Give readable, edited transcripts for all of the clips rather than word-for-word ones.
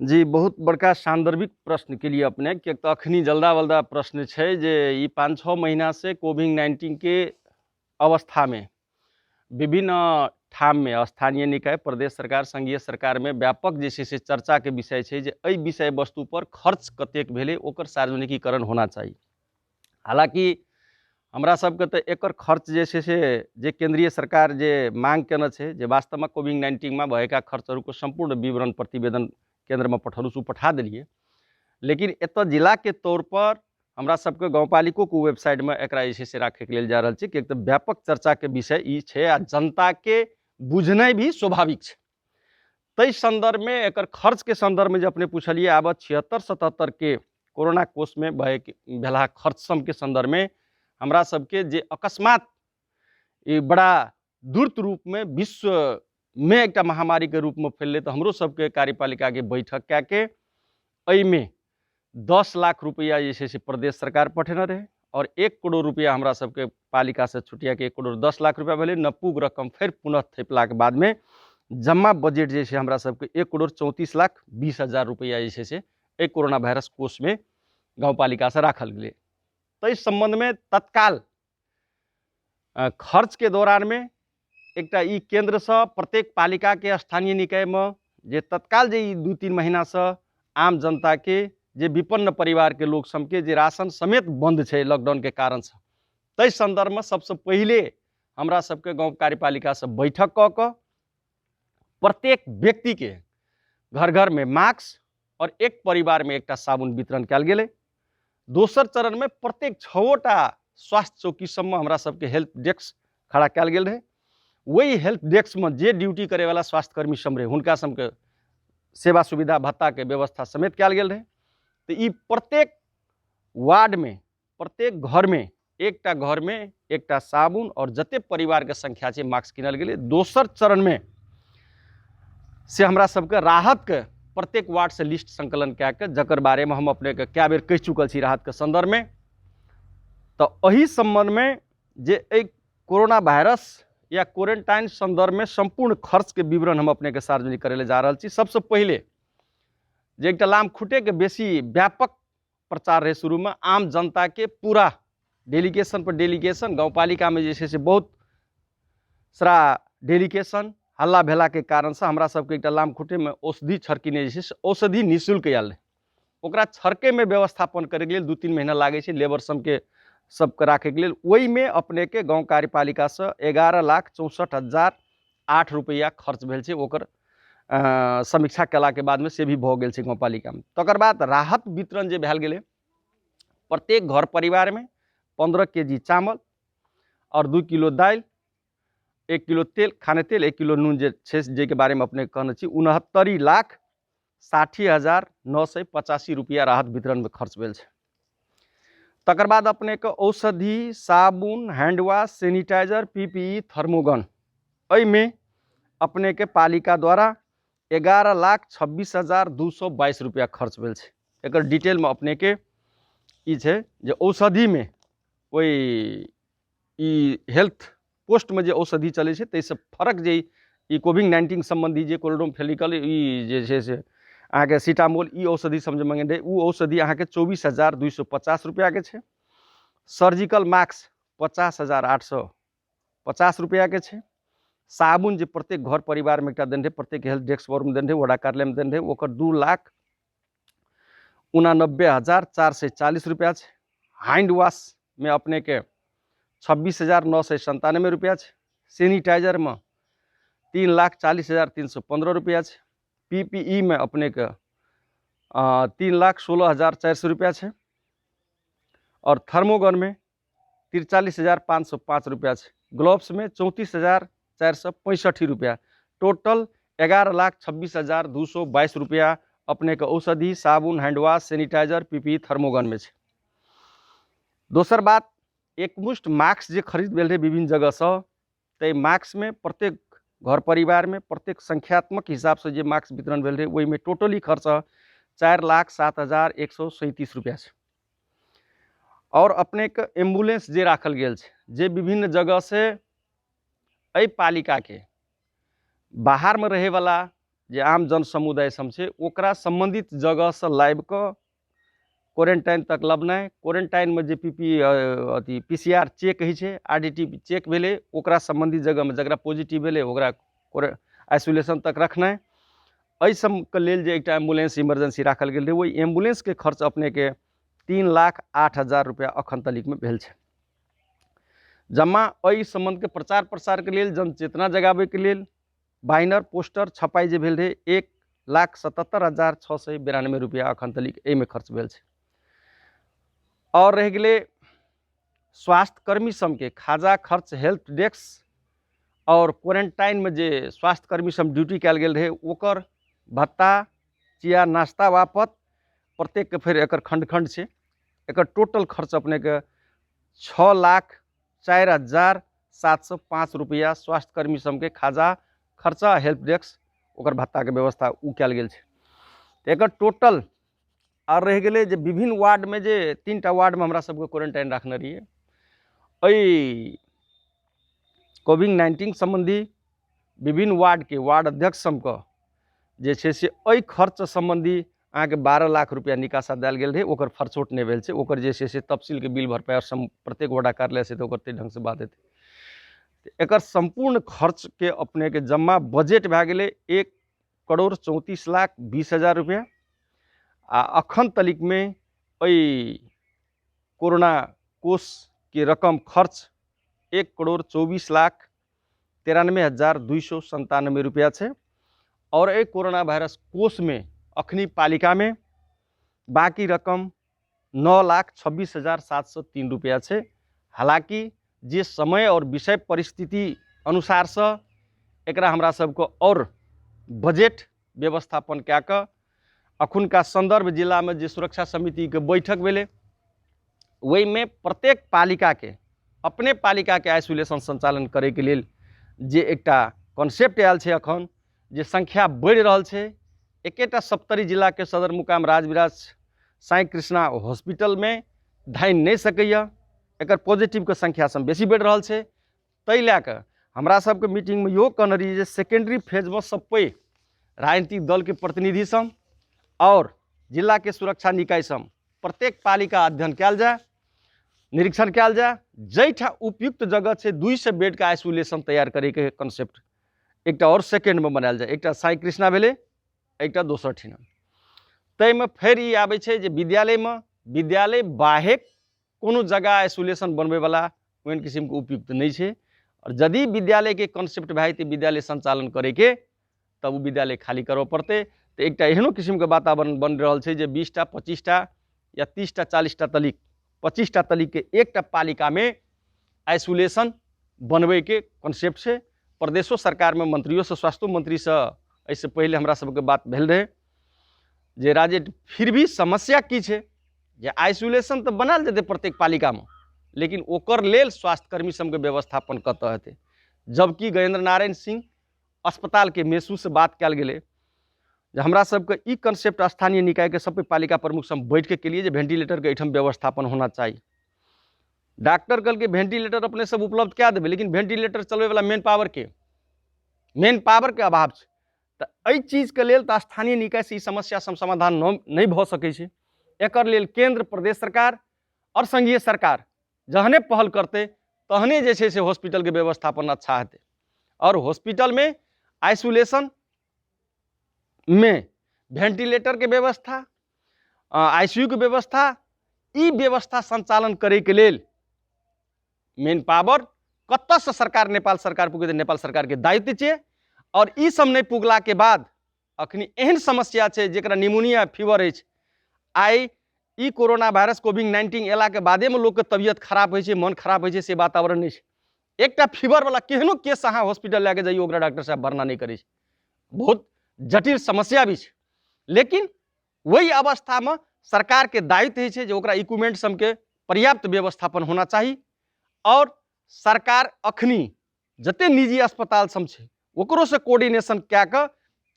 जी, बहुत बड़का सान्दर्भिक प्रश्न के लिए अपने, किएक तऽ अखनी जल्दा बल्दा प्रश्न छै जे ई 5-6 महीना से कोविड 19 के अवस्थामे विभिन्न ठाममे स्थानीय निकाय, प्रदेश सरकार, संघीय सरकारमे व्यापक जे छै से चर्चाके विषय छै जे एहि विषय वस्तु पर खर्च कतेक भेलै ओकर सार्वजनिकीकरण होना चाही। हालाँकि हमरा सबके तऽ एकर खर्च जे छै से जे केन्द्रीय सरकार जे मांग केने छै जे वास्तवमे कोविड 19 भएका खर्चहरूको सम्पूर्ण विवरण प्रतिवेदन केन्द्रमे पठौलहुँ, से ओ पठा देलियै। लेकिन एतऽ जिलाके तौर पर हमरा सबके गाउँपालिकोके वेबसाइटमे एकरा जे छै से राखैके लेल जा रहल छै, किएक तऽ व्यापक चर्चाके विषय ई छै आ जनताके बुझनाइ भी स्वाभाविक छै। ताहि सन्दर्भमे एकर खर्चके सन्दर्भमे जे अपने पुछलियै, आब 76-77 के कोरोना कोषमे भेला खर्च सबके सन्दर्भमे हमरा सबके जे अकस्मात ई बड़ा द्रुत रूपमे विश्वमे एकटा महामारीके रूपमे फैललै, तऽ हमरो सबके कार्यपालिकाके बैठक कए के एहिमे 10 लाख रुपैआ जे छै से प्रदेश सरकार पठेने रहै आओर 1 करोड़ रुपैआ हमरा सबके पालिकासँ छुटियाके 1 करोड़ 10 लाख रुपैआ भेलै। नपुग रकम फेर पुनः थैपलाके बादमे जम्मा बजट जे छै हमरा सबके 1 करोड़ 34 लाख 20 हजार रुपैआ जे छै से एहि कोरोना वायरस कोषमे गाउँपालिकासँ राखल गेलै। ताहि सम्बन्धमे तत्काल खर्चके दौरानमे एकटा ई केन्द्रसँ प्रत्येक पालिकाके स्थानीय निकायमे जे तत्काल जे ई 2-3 महीनासँ आम जनताके जे विपन्न परिवारके लोक सबके जे राशन समेत बन्द छै लॉकडाउनके कारणसँ, ताहि सन्दर्भमे सबसँ पहिले हमरा सबके गाँव कार्यपालिकासँ बैठक कऽ कऽ प्रत्येक व्यक्तिके घर घरमे मास्क आओर एक परिवारमे एकटा साबुन वितरण कयल गेलै। दोसर चरणमे प्रत्येक 6टा स्वास्थ्य चौकी सबमे हमरा सबके हेल्प डेस्क खड़ा कयल गेल रहै। ओहि हेल्प डेस्कमे जे ड्यूटी करैवला स्वास्थ्यकर्मी सब रहै हुनका सबके सेवा सुविधा भत्ताके व्यवस्था समेत कयल गेल रहै। तऽ ई प्रत्येक वार्डमे प्रत्येक घरमे एकटा घरमे एकटा साबुन आओर जते परिवारके संख्या छै मास्क किनल गेलै। दोसर चरणमे से हमरा सबके राहतके प्रत्येक वार्डसँ लिस्ट संकलन कए कऽ, जकर बारेमे हम अपनेके कए बेर कहि चुकल छी राहतके सन्दर्भमे, तऽ एहि सम्बन्धमे जे एहि कोरोना वायरस या क्वारेंटाइन सन्दर्भमे सम्पूर्ण खर्चके विवरण हम अपनेके सार्वजनिक करै लए जा रहल छी। सबसँ पहिले जे एकटा लामखुट्टेके बेसी व्यापक प्रचार रहै शुरूमे, आम जनताके पूरा डेलीगेशन पर डेलीगेशन गाउँपालिकामे जे छै से बहुत सारा डेलीगेशन हल्ला भेलाके कारणसँ हमरा सबके एकटा लामखुट्टेमे औषधि छड़किने जे छै से औषधि निःशुल्क आयल रहै। ओकरा छड़कैमे व्यवस्थापन करैके लेल 2-3 महीना लागै छै लेबर सबके सबके राखैके लेल। ओहिमे अपनेके गाँव कार्यपालिकासँ 11,64,008 रुपैआ खर्च भेल छै। ओकर समीक्षा केलाके बादमे से भी भऽ गेल छै गाउँपालिकामे। तकर बाद राहत वितरण जे भेल गेलै, प्रत्येक घर परिवारमे 15 के जी चावल आओर 2 किलो दालि, 1 किलो तेल, खाने तेल, 1 किलो नून जे छै जाहिके बारेमे अपने कहने छी, 69,60,985 रुपैआ राहत वितरणमे खर्च भेल छै। तकर बाद अपनेके औषधि, साबुन, हैंडवाश, सैनिटाइजर, पीपीई, थर्मोगन, एहिमे अपनेके पालिका द्वारा 11,26,222 रुपैआ खर्च भेल छै। एकर डिटेलमे अपनेके ई छै जे औषधिमे ओहि ई हेल्थ पोस्टमे जे औषधि चलै छै ताहिसँ फरक जे ई कोविड 19 सम्बन्धी जे कोल्डोम फेलिकल ई जे छै से अहाँके सीटामोल ई औषधि सब जे मङ्गेने रहै ओ औषधि अहाँके 24,250 रुपैआके छै। सर्जिकल मास्क 50,850 रुपैआके छै। साबुन जे प्रत्येक घर परिवारमे एकटा देने रहै, प्रत्येक हेल्थ डेस्क परमे देने रहै, वडा कार्यालयमे देने रहै, ओकर 2,89,440 रुपैआ छै। हैंड वाशमे अपनेके 26,997 रुपैआ छै। सैनिटाइजरमे 3,40,315 रुपैआ छै। पीपीई मे अपनेके 3,16,400 रुपैआ छै। आओर थर्मोगनमे 43,505 रुपैआ छै। ग्लोव्समे 34,465 रुपैआ। टोटल 11,26,222 रुपैआ अपनेके औषधि, साबुन, हैंडवाश, सैनिटाइजर, पीपीई, थर्मोगनमे छै। दोसर बात, एकमुष्ट मास्क जे खरीद भेल रहै विभिन्न जगहसँ, ताहि मास्कमे प्रत्येक घर परिवारमे प्रत्येक संख्यात्मक हिसाबसँ जे मास्क वितरण भेल रहै ओहिमे टोटली खर्च 4,07,137 रुपैआ छै। आओर अपनेके एम्बुलेंस जे राखल गेल छै जे विभिन्न जगहसँ एहि पालिकाके बाहरमे रहैवला जे आम जन समुदाय सब छै ओकरा सम्बन्धित जगहसँ लाबि कऽ क्वारेंटाइन तक लबनाइ, क्वारेंटाइनमे जे पी पी अथी पी सी आर चेक होइ छै, आर डी टी चेक भेलै, ओकरा सम्बन्धित जगहमे जकरा पॉजिटिव भेलै ओकरा आइसोलेशन तक रखनाइ। एहि सबके लेल जे एकटा एम्बुलेंस इमरजेंसी राखल गेल रहै, ओहि एम्बुलेंसके खर्च अपनेके 3,08,000 रुपैआ अखन तलिकमे भेल छै। जमा एहि सम्बन्धके प्रचार प्रसारके लेल, जनचेतना जगाबैके लेल बैनर पोस्टर छपाइ जे भेल रहै 1,77,692 रुपैआ अखन तलिक एहिमे खर्च भेल छै। आओर रहि गेलै स्वास्थ्यकर्मी सबके खाजा खर्च, हेल्थ डेस्क आओर क्वारेंटाइनमे जे स्वास्थ्यकर्मी सब ड्यूटी कयल गेल रहै ओकर भत्ता, चिया नाश्ता बापत प्रत्येकके फेर एकर खण्ड खण्ड छै। एकर टोटल खर्च अपनेके 6,04,705 रुपैआ स्वास्थ्यकर्मी सबके खाजा खर्चा, हेल्प डेस्क ओकर भत्ताके व्यवस्था ओ कयल गेल छै। एकर टोटल आर रहि गेलै जे विभिन्न वार्डमे जे 3टा वार्डमे हमरा सबके क्वारेंटाइन राखने रहियै, एहि कोविड 19 सम्बन्धी विभिन्न वार्डके वार्ड अध्यक्ष सबके जे छै से एहि खर्च सम्बन्धी अहाँके 12 लाख रुपैआ निकासा देल गेल रहै, ओकर फरछोट नहि भेल छै। ओकर जे छै से तफसीलके बिल भरपाइ आओर प्रत्येक वडा कार्यालय से तऽ ओकर ताहि ढङ्गसँ बात हेतै। एकर सम्पूर्ण खर्चके अपनेके जम्मा बजट भए गेलै 1,34,20,000 रुपैआ। आ अखन तलिकमे एहि कोरोना कोषके रकम खर्च 1,24,93,297 रुपैआ छै। आओर एहि कोरोना वायरस कोषमे अखनी पालिकामे बाँकी रकम 9,26,703 रुपैआ छै। हालाँकि जे समय आओर विषय परिस्थिति अनुसारसँ एकरा हमरा सबके आओर बजट व्यवस्थापन कए कऽ अखुनका सन्दर्भ जिलामे जे सुरक्षा समितिके बैठक भेलै ओहिमे प्रत्येक पालिकाके अपने पालिकाके आइसोलेशन सञ्चालन करैके लेल जे एकटा कॉन्सेप्ट आयल छै, अखन जे संख्या बढ़ि रहल छै, एकेटा सप्तरी जिलाके सदरमुकाम राजविराज साई कृष्णा हॉस्पिटलमे धानि नहि सकैए, एकर पॉजिटिवके संख्या सब बेसी बढ़ि रहल छै। ताहि लए कऽ हमरा सबके मीटिंगमे इहो कहने रहियै जे सेकेंडरी फेजमे सबै राजनीतिक दलके प्रतिनिधि सब आओर जिलाके सुरक्षा निकाय सब प्रत्येक पालिका अध्ययन कयल जाय, निरीक्षण कयल जाय, जाहिठाम उपयुक्त जगह छै 200 बेडके आइसोलेशन तैयार करैके कॉन्सेप्ट एकटा आओर सेकेंडमे बनायल जाय। एकटा साई कृष्णा भेलै, एकटा दोसर ठिना। ताहिमे फेर ई आबै छै जे विद्यालयमे विद्यालय बाहेक कोनो जगह आइसोलेशन बनबैवला ओहन किसिमके उपयुक्त नहि छै। आओर यदि विद्यालयके कॉन्सेप्ट भए जेतै विद्यालय सञ्चालन करैके तब ओ विद्यालय खाली करऽ पड़तै। तऽ एकटा एहनो किसिमके वातावरण बनि रहल छै जे 20टा 25टा या 30टा 40टा तलिक 25टा तलिकके एकटा पालिकामे आइसोलेशन बनबैके कॉन्सेप्ट छै। प्रदेशो सरकारमे मंत्रियोसँ, स्वास्थ्यो मंत्रीसँ एहिसँ पहिले हमरा सबके बात भेल रहै जे राज्य फिर भी समस्या की छै जे आइसोलेशन तऽ बनायल जेतै प्रत्येक पालिकामे, लेकिन ओकर लेल स्वास्थ्यकर्मी सबके व्यवस्थापन कतऽ हेतै। जबकि गजेन्द्र नारायण सिंह अस्पतालके मेसूसँ बात कयल गेलै जे हमरा सबके ई कॉन्सेप्ट स्थानीय निकायके सब पालिका प्रमुख सब बैठके केलिए जे वेंटिलेटरके एहिठाम व्यवस्थापन होना चाही। डॉक्टर कहलकै वेंटिलेटर अपने सब उपलब्ध कए देबै, लेकिन वेंटिलेटर चलबैवला मेन पावरके, मेन पावरके अभाव छै। तऽ एहि चीजके लेल तऽ स्थानीय निकायसँ ई समस्या सब समाधान नहि भऽ सकै छै। एकर लेल केन्द्र प्रदेश सरकार आओर संघीय सरकार जहने पहल करतै तहने जे छै से हॉस्पिटलके व्यवस्थापन अच्छा हेतै। आओर हॉस्पिटलमे आइसोलेशन मे वेंटिलेटरके व्यवस्था, आई सी यू के व्यवस्था, ई व्यवस्था सञ्चालन करैके लेल मेन पावर कतऽसँ सरकार, नेपाल सरकार पुगेतै, नेपाल सरकारके दायित्व छियै। आओर ई सब नहि पुगलाके बाद अखनी एहन समस्या छै जकरा निमोनिया फीवर अछि। आइ ई कोरोना वायरस कोविड 19 अयलाके बादेमे लोकके तबियत खराब होइ छै, मन खराब होइ छै, से वातावरण नहि छै। एकटा फीवरवला केहनो केस अहाँ हॉस्पिटल लए कऽ जइयौ, ओकरा डॉक्टर साहब भरना नहि करै छै। बहुत जटिल समस्या भी छै, लेकिन ओहि अवस्थामे सरकारके दायित्व होइ छै जे ओकरा इक्विपमेंट सबके पर्याप्त व्यवस्थापन होना चाही। आओर सरकार अखनी जते निजी अस्पताल सब छै ओकरोसँ कोऑर्डिनेशन कए कऽ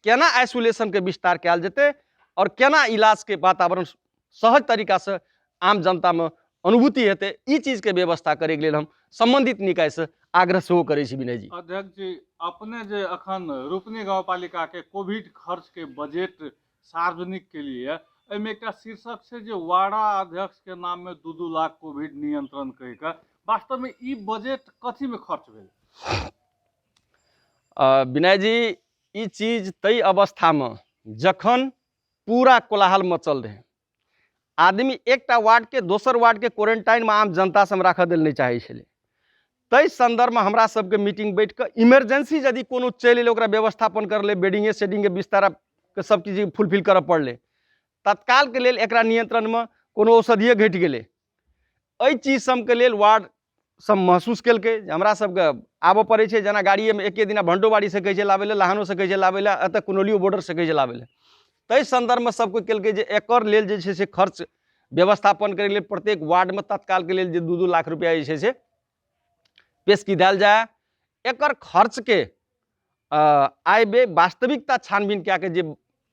केना आइसोलेशनके विस्तार कयल जेतै आओर केना इलाजके वातावरण सहज तरीकासँ आम जनतामे अनुभूति हेतै। ई चीजके व्यवस्था करैके लेल हम सम्बन्धित निकायसँ आग्रह सेहो करै छी। विनय जी। अध्यक्ष जी, अपने जे अखन रूपनी गाँवपालिका के कोविड खर्च के बजट सार्वजनिक के लिए, एहिमे एकटा शीर्षक छै जे वाडा अध्यक्ष के नाम में 2-2 लाख कोविड नियंत्रण कहि के, वास्तव में ई बजट कथी में खर्च भेल? विनय जी, ई चीज ताहि अवस्थामे जखन पूरा कोलाहल मचल रहै, आदमी एकटा वार्डके दोसर वार्डके क्वारेंटाइनमे आम जनता सब राखऽ देल नहि चाहै छलै, ताहि सन्दर्भमे हमरा सबके मीटिंग बैठ कऽ इमरजेंसी यदि कोनो चलि एलै ओकरा व्यवस्थापन करलै, बेडिंगे सेडिंगके बिस्ताराके सब चीज फुलफिल करऽ पड़लै। तत्कालके लेल एकरा नियंत्रणमे कोनो औषधिए घटि गेलै, एहि चीज सबके लेल वार्ड सब महसूस केलकै जे हमरा सबके आबऽ पड़ै छै। जेना गाड़िएमे एके दिना भण्डोबाड़ीसँ कहै छै लाबै लए, लहानोसँ कहै छै लाबै लए, एतऽ कुनौलियो बॉर्डरसँ कहै छै लाबै लए। ताहि सन्दर्भमे सब कोइ केलकै जे एकर लेल जे छै से खर्च व्यवस्थापन करैके लेल प्रत्येक वार्डमे तत्कालके लेल जे 2-2 लाख रुपैआ जे छै से पेशकी देल जाय। एकर खर्चके आय व्यय वास्तविकता छानबीन कए कऽ जे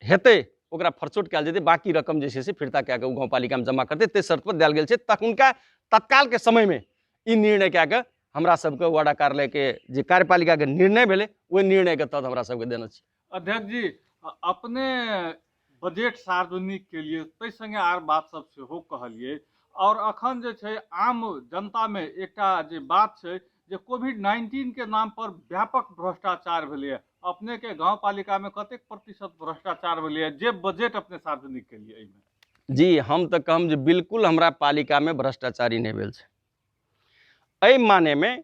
हेतै ओकरा फरचोट कयल जेतै, बाँकी रकम जे छै से फिर्ता कए कऽ ओ गाँवपालिकामे जमा करतै, ताहि शर्तपर देल गेल छै। तखुनका तत्कालके समयमे ई निर्णय कए कऽ हमरा सबके वार्डा कार्यालयके जे कार्यपालिकाके निर्णय भेलै ओहि निर्णयके तहत हमरा सबके देने छै। अध्यक्ष जी, अपने बजट सार्वजनिक के लिए ताहि संगे आर बात सब सेहो कहलियै, और अखन जे छै आम जनतामे एकटा जे बात छै जे कोविड-19 के नाम पर व्यापक भ्रष्टाचार भेलैए, अपने के गाँवपालिकामे कतेक प्रतिशत भ्रष्टाचार भेलैए जे बजट अपने सार्वजनिक केलियै एहिमे? जी, हम तऽ कहम जे बिल्कुल हमरा पालिकामे भ्रष्टाचारी नहि भेल छै। एहि मानेमे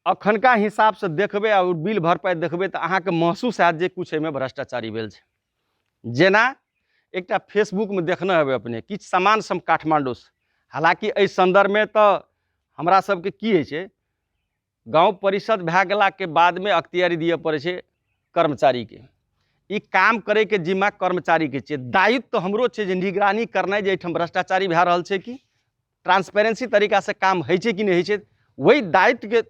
अखनका हिसाबसँ देखबै आ बिल भरपाइ देखबै तऽ अहाँके महसूस हैत जे किछु एहिमे भ्रष्टाचारी भेल छै। जेना एकटा फेसबुकमे देखने हेबै अपने किछु सामान सब काठमाण्डूसँ, हालाँकि एहि सन्दर्भमे तऽ हमरा सबके की होइ छै, गाँव परिषद भए गेलाके बादमे अख्तियारी दिअ पड़ै छै कर्मचारीके, ई काम करैके जिम्मा कर्मचारीके छै, दायित्व हमरो छै जे निगरानी करनाइ जे एहिठाम भ्रष्टाचारी भए रहल छै कि ट्रांसपेरेंसी तरीकासँ काम होइ छै कि नहि होइ छै। ओहि दायित्वके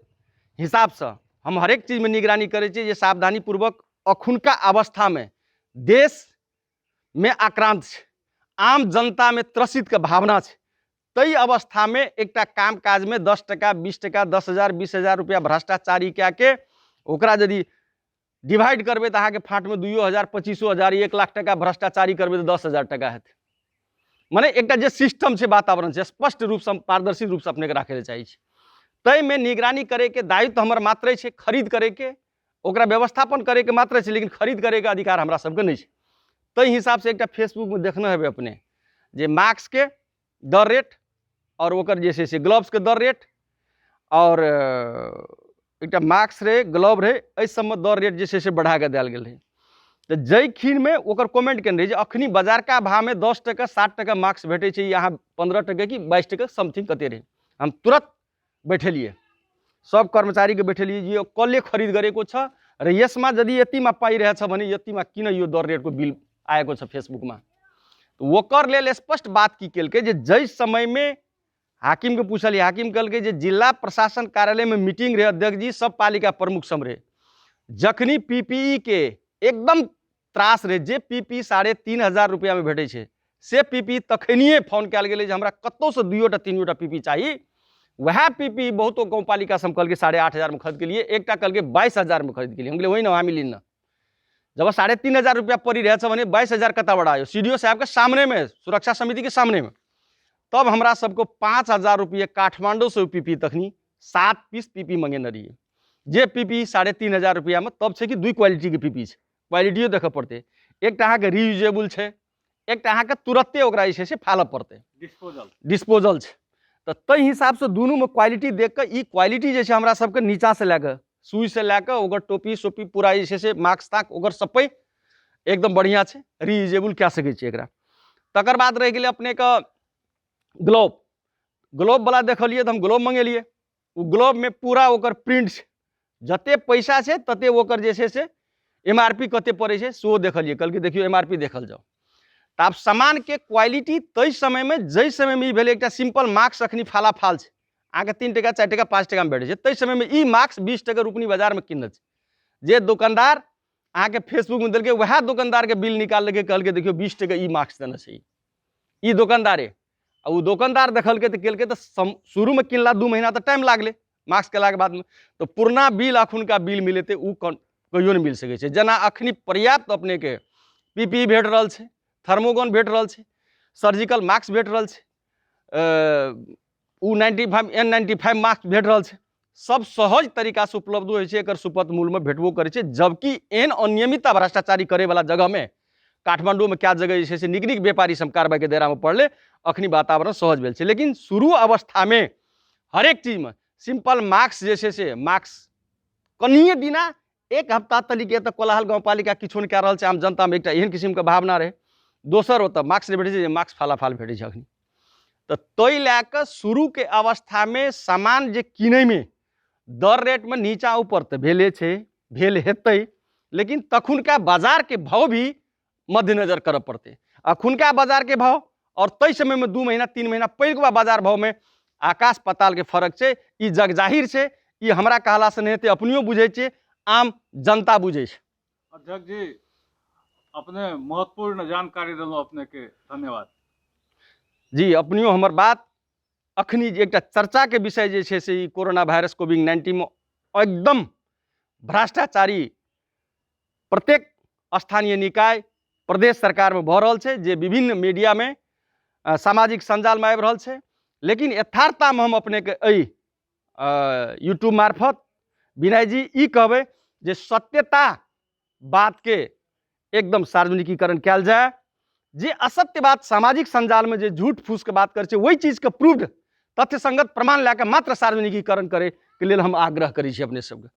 हिसाबसँ हम हरेक चीजमे निगरानी करै छियै जे सावधानीपूर्वक अखुनका अवस्थामे देशमे आक्रान्त छै, आम जनतामे त्रसितके भावना छै, ताहि अवस्थामे एकटा काम काजमे 10 टका 20 टका 10,000 20,000 रुपैआ भ्रष्टाचारी कए के ओकरा यदि डिवाइड करबै तऽ अहाँके फाँटमे 2,000 25,000 1 लाख टका भ्रष्टाचारी करबै तऽ 10,000 टका हेतै। मने एकटा जे सिस्टम छै, वातावरण छै, स्पष्ट रूपसँ पारदर्शी रूपसँ अपनेके राखै लए चाहै छी। ताहिमे निगरानी करैके दायित्व हमर मात्रे छै, खरीद करैके ओकरा व्यवस्थापन करैके मात्र छै, लेकिन खरीद करैके अधिकार हमरा सबके नहि छै। ताहि हिसाबसँ एकटा फेसबुकमे देखने हेबै अपने जे मास्कके दर रेट आओर ओकर जे छै से ग्लव्सके दर रेट आओर एकटा मास्क रहै, ग्लव रहै, एहि सबमे दर रेट जे छै से बढ़ाकऽ देल गेल रहै। तऽ जाहि खिनमे ओकर कमेंट केने रहै जे अखनी बाजारका भावमे 10 टका 7 टका मास्क भेटै छै, यहाँ 15 टका कि 22 टका समथिंग कते रहै। हम तुरन्त बैठेलियै, सब कर्मचारीके बैठेलियै जे कसले खरिद गरेको छ र यसमा यदि यतिमा पाइरहेछ भने यतिमा किन यो दर रेटको बिल आएको छ फेसबुकमा। ओकर लेल स्पष्ट बात की केलकै जे जाहि समयमे हाकिमके पुछलियै, हाकिम कहलकै जे जिल्ला प्रशासन कार्यालयमे मीटिंग रहै अध्यक्ष जी, सब पालिका प्रमुख सब रहै, जखनी पीपीई के एकदम त्रास रहै, जे पीपी 3500 रुपैआमे भेटै छै से पीपी तखनिए फोन कयल गेलै जे हमरा कतहुसँ 2टा 3टा पीपी चाही। वएह पीपी बहुतो गाँवपालिका सब कहलकै 8500 खरीद के लिए, एकटा कहलकै 22,000 खरीद के लिए। हम कहलियै ओहि न हामी लिन्न, जब 3500 रुपया पड़ी रहेछ भने 22,000 कताबाट आयो? सी डी ओ साहबके सामनेमे, सुरक्षा समितिके सामनेमे। तब हमरा सबको 5,000 रुपये काठमाडौँसँ पीपी तखनी 7 पीस पीपी मंगेने रहियै, जे पीपी 3500 रुपैआमे। तब छै कि 2 क्वालिटीके पीपी छै, क्वालिटियो देखऽ पड़तै, एकटा अहाँके रियूजेबल छै, एकटा अहाँके तुरत्ते ओकरा जे छै से फालऽ पड़तै, डिस्पोजल छै। तऽ ताहि हिसाबसँ दुनूमे क्वालिटी देख कऽ ई क्वालिटी जे छै हमरा सबके नीचाँसँ लए कऽ सुइसँ लए कऽ ओकर टोपी सोपी पूरा जे छै से मास्क तास्क ओकर सबै एकदम बढ़िआँ छै, रियूजेबल कए सकै छियै एकरा। तकर बाद रहि गेलै अपनेके ग्लोव, ग्लोववला देखलियै तऽ हम ग्लोव मङ्गेलियै, ओ ग्लोवमे पूरा ओकर प्रिंट छै, जते पैसा छै तते ओकर जे छै से एम आर पी कते पड़ै छै सेहो देखलियै, कहलकै देखियौ एम आर पी देखल जाउ। तऽ आब सामानके क्वालिटी ताहि समयमे जाहि समयमे ई भेलै, एकटा सिम्पल मास्क अखनी फाला फाल छै, अहाँके 3 टका 4 टका 5 टकामे भेटै छै, ताहि समयमे ई मास्क 20 टका रुपनी बाजारमे किनने छै। जे दोकानदार अहाँके फेसबुकमे देलकै वएह दोकानदारके बिल निकाललकै, कहलकै देखियौ 20 टका ई मास्क देने छै ई दोकानदारे। आ ओ दोकानदार देखलकै तऽ केलकै तऽ शुरूमे किनला 2 महीना तऽ टाइम लागलै मास्क केलाके बादमे, तऽ पुरना बिल अखुनका बिल मिलेतै ओ कहियो नहि मिल सकै छै। जेना अखनी पर्याप्त अपनेके PPE भेट रहल छै, थर्मोगन भेट रहल छै, सर्जिकल मास्क भेट रहल छै, उ 95 N95 mask भेट रहल छै, सब सहज तरीकासँ उपलब्ध होइ छै, एकर सुपथ मूल्यमे भेटबो करै छै। जबकि एहन अनियमितता भ्रष्टाचारी करैवला जगहमे काठमाण्डूमे कए जगह जे छै से नीक नीक व्यापारी सब कारवाईके दायरामे पड़लै, अखनी वातावरण सहज भेल छै। लेकिन शुरू अवस्थामे हरेक चीजमे सिंपल मास्क जे छै से मास्क कनिए दिना एक हफ्ता तलिक एतऽ कोलाहल गाँवपालिका किछो नहि कए रहल छै, आम जनतामे एकटा एहन किसिमके भावना रहै। दोसर ओतऽ मास्क नहि भेटै छै, जे मास्क फालाफाल भेटै छै अखनी। तऽ ताहि लए कऽ शुरूके अवस्थामे सामान जे किनैमे दर रेटमे नीचा ऊपर तऽ भेले छै, भेल हेतै, लेकिन तखुनका बाजारके भाव भी मद्देनजर करऽ पड़तै। अखुनका बाजारके भाव आओर ताहि समयमे 2 महीना 3 महीना पहिलुका बाजार भावमे आकाश पातालके फर्क छै। ई जग जाहिर छै, ई हमरा कहलासँ नहि हेतै, अपनियो बुझै छियै, आम जनता बुझै छै। अध्यक्ष जी, अपने महत्वपूर्ण जानकारी देलहुँ, अपनेके धन्यवाद। जी, अपनियो हमर बात अखनी जे एकटा चर्चाके विषय जे छै से ई कोरोना वायरस कोविड-19 एकदम भ्रष्टाचारी प्रत्येक स्थानीय निकाय प्रदेश सरकारमे भऽ रहल छै, जे विभिन्न मीडियामे सामाजिक सञ्जालमे आबि रहल छै। लेकिन यथार्थतामे हम अपनेके एहि यूट्यूब मार्फत विनय जी ई कहबै जे सत्यता बातके एकदम सार्वजनिकीकरण कयल जाय। जे असत्य बात सामाजिक सञ्जालमे जे झूठ फूसके बात करै छै ओहि चीजके प्रूव्ड तथ्य संगत प्रमाण लए कऽ मात्र सार्वजनिकीकरण करैके लेल हम आग्रह करै छी अपने सबके।